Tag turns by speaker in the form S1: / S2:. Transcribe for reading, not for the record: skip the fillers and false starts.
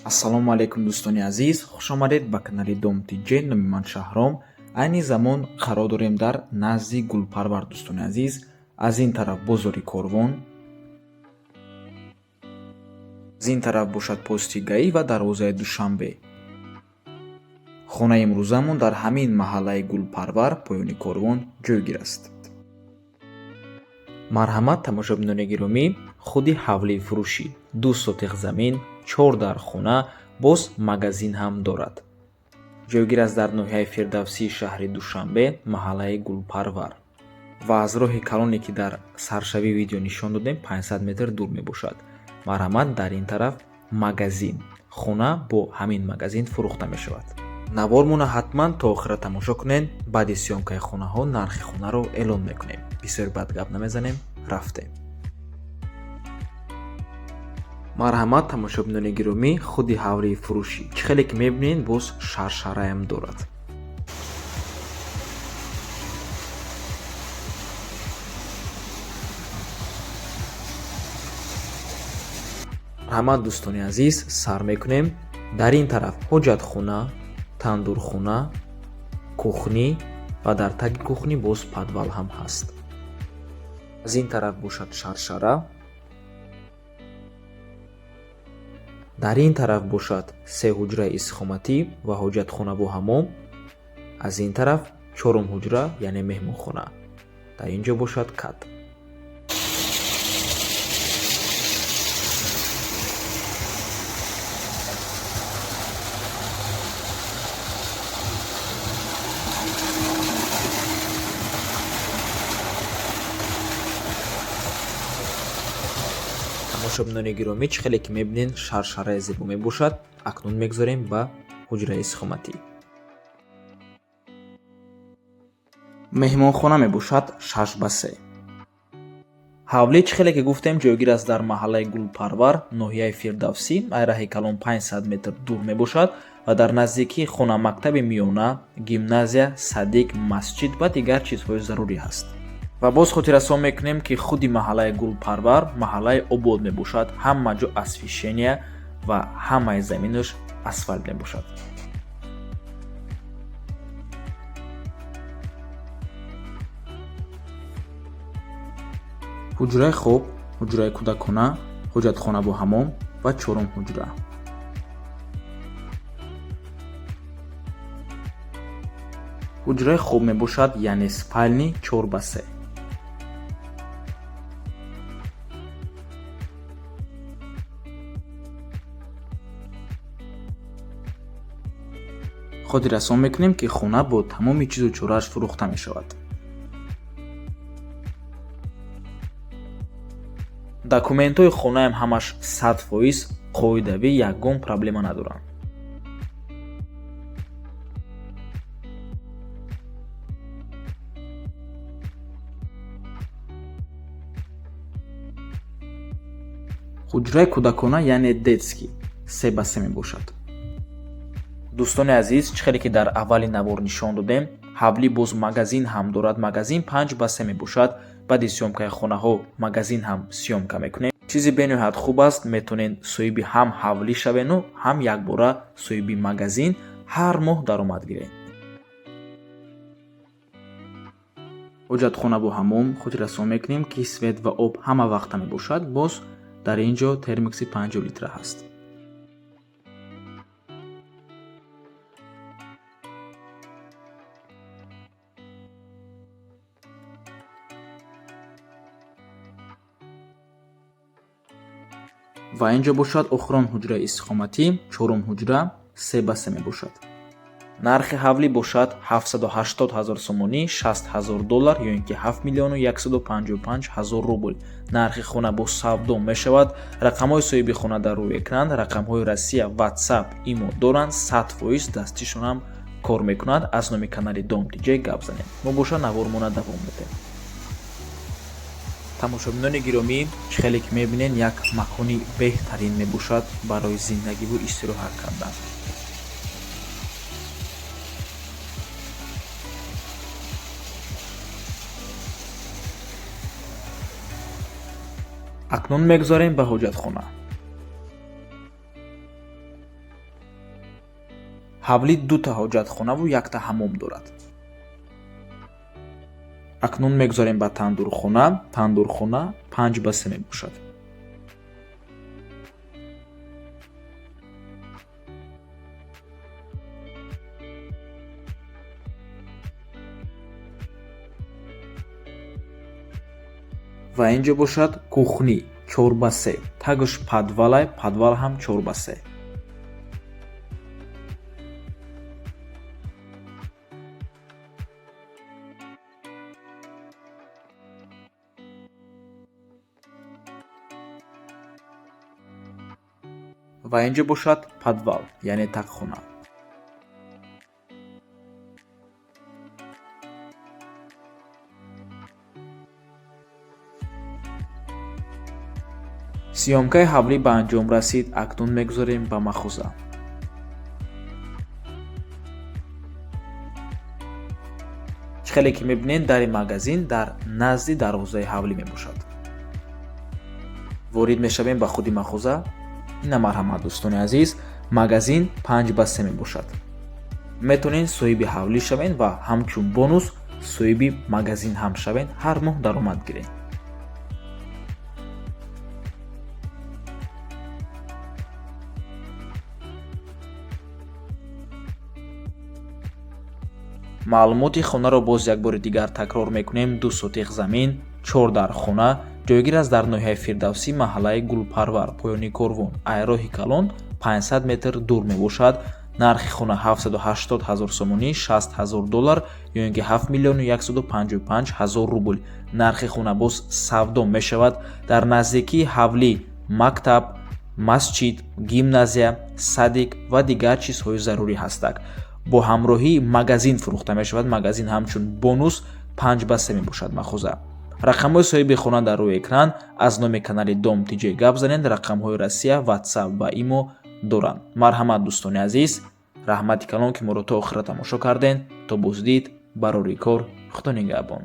S1: Ассалому алайкум, дӯстони азиз, хушомадед ба канали Дом ТЖ. Номи ман Шаҳром. Айни замон қарор дорем дар назди Гулпарвар, дӯстони азиз. Аз ин тараф бозори Корвон, аз ин тараф бошад пости ГАИ ва дарвозаи Душанбе. Хонаи имрӯзамон дар ҳамин маҳаллаи Гулпарвар, поёни Корвон ҷойгир аст. Марҳамат, тамошобинони гиромӣ, худи ҳавлии фурӯшӣ: 2 сотих замин, 4 дар хона, боз магазин ҳам дорад. Ҷойгир аст дар ноҳияи Фирдавсии шаҳри Душанбе, маҳаллаи Гулпарвар, ва аз роҳи калоне, ки дар саршавии видео нишон додем, 500 метр дур мебошад. Марҳамат, дар ин тараф магазин, хона бо ҳамин магазин фурӯхта мешавад. Навормона ҳатман то охира тамошо кунед. Баъди съёмкаи хонаҳо нархи хонаро эълон мекунем. Бисёр бад гап намезанем, рафтем. Марҳамат, тамошобинони гиромӣ, худи ҳавлии фурӯшӣ, чӣ хеле ки мебинед, боз шаршараям дорад. Марҳамат, дӯстони азиз, сар мекунем. Дар ин тараф ҳоҷатхона, тандурхона, кухни ва дар таги кухни боз подвал ҳам ҳаст. Аз ин тараф бошад шаршара, дар ин тараф бошад се ҳуҷраи истиқоматӣ ва ҳоҷатхонаву ҳамом, аз ин тараф чорум ҳуҷра, яъне меҳмонхона, дар ин ҷо бошад кат. Тамошобинони гиромӣ, чӣ хеле ки мебинед, шаршараи зебо мебошад. Акнун мегузорем ба ҳуҷраи истиқоматӣ. Меҳмонхона мебошад 6 ба 3. Ҳавлӣ, чӣ хеле ки гуфтем, ҷойгир аст дар маҳаллаи Гулпарвар, ноҳияи Фирдавсӣ, ай раҳи калон 500 метр дур мебошад ва дар наздикии хона мактаби миёна, гимназия, садик, масҷид ва дигар чизҳои зарурӣ ҳаст. Ва боз хотиррасон мекунем, ки худи маҳаллаи Гулпарвар маҳаллаи обод мебошад, ҳама ҷо освещения ва ҳамаи заминаш асфалт мебошад. Ҳуҷраи хоб, ҳуҷраи кӯдакона, ҳоҷатхона бо ҳамом ва чорум ҳуҷра. Ҳуҷраи хоб мебошад, яъне спальни 4 ба 3. Хотиррасон мекунем, ки хона бо тамоми чизу чорааш фурӯхта мешавад. Документҳои хонаам ҳамаш 100% қоидавӣ, ягон проблема надоранд. Ҳуҷраи кӯдакона, яъне детский, 3 ба 3 мебошад. Дӯстони азиз, чӣ хеле ки дар аввали навор нишон додем, ҳавлӣ боз магазин ҳам дорад. Магазин 5 ба 3 мебошад. Баъди съёмкаи хонаҳо магазин ҳам съёмка мекунем. Чизи бениҳоят хуб аст, метавонед соҳиби ҳам ҳавлӣ шавену ҳам якбора соҳиби магазин, ҳар моҳ даромад гиред. Ҳоҷатхона бо ҳамом. Хотиррасон мекунем, ки свет ва об ҳама вақта мебошад. Боз дар ин ҷо термикси 50 литра ҳаст. Ва ин ҷо бошад охирон ҳуҷраи истиқоматӣ, чорум ҳуҷра, 3 ба 3 мебошад. Нархи ҳавлӣ бошад 780 ҳазор сомонӣ, 60 ҳазор доллар ё ин ки 7 миллиону 155 ҳазор рубл. Нархи хона бо савдо мешавад. Рақамҳои соҳиби хона дар рӯи экран, рақамҳои Россия, WhatsApp, имо доранд, 100% дастишонам кор мекунад. Аз номи канали Дом ТЖ гап занем. Мо боша навормона давом медиҳем. Тамошобинони гиромӣ, чӣ хеле ки мебинед, як макони беҳтарин мебошад барои зиндагиву истироҳат кардан. Акнун мегузарем ба ҳоҷатхона. Ҳавлӣ дута ҳоҷатхонаву якта ҳаммом дорад. Акнун мегузарем ба тандурхона. Тандурхона 5 ба 3 мебошад. Ва ин ҷо бошад кухни 4 ба 3, тагаш подвалай, подвал ҳам 4 ба 3. Ва ин ҷо бошад подвал, яъне тагхона. Съёмкаи ҳавлӣ ба анҷом расид. Акнун мегузарем ба мағоза. Чӣ хеле ки мебинед, дари магазин дар назди дарвозаи ҳавлӣ мебошад. Ворид мешавем ба худи мағоза. Ина, марҳамат, дӯстони азиз, магазин 5 ба 3 мебошад. Метавонед соҳиби ҳавлӣ шавед ва ҳамчун бонус соҳиби магазин ҳам шавед, ҳар моҳ даромад гиред. Маълумоти хонаро боз як бори дигар такрор мекунем: 2 сотих замин, чор дар хона, ҷойгир аст дар ноҳияи Фирдавсӣ, маҳаллаи Гулпарвар, поёни корвон, айроҳи калон 500 метр дур мебошад. Нархи хона 780 ҳазор сомонӣ, 60 ҳазор доллар ё ин ки 7 миллиону 155 ҳазор рубл. Нархи хона боз савдо мешавад. Дар наздикии ҳавлӣ мактаб, масҷид, гимназия, садик ва дигар чизҳои зарурӣ ҳастанд. Бо ҳамроҳии магазин фурӯхта мешавад. Магазин ҳамчун бонус. 5 ба 3 мебошад мағоза. Рақамҳои соҳиби хона дар рӯи экран. Аз номи канали Дом Тиҷ гап занед. Рақамҳои Россия, Ватсап ва Имо доранд. Марҳамат, дӯстони азиз, раҳмати калон, ки моро то охира тамошо кардем. То боздид, барори кор, Худо нигаҳбон.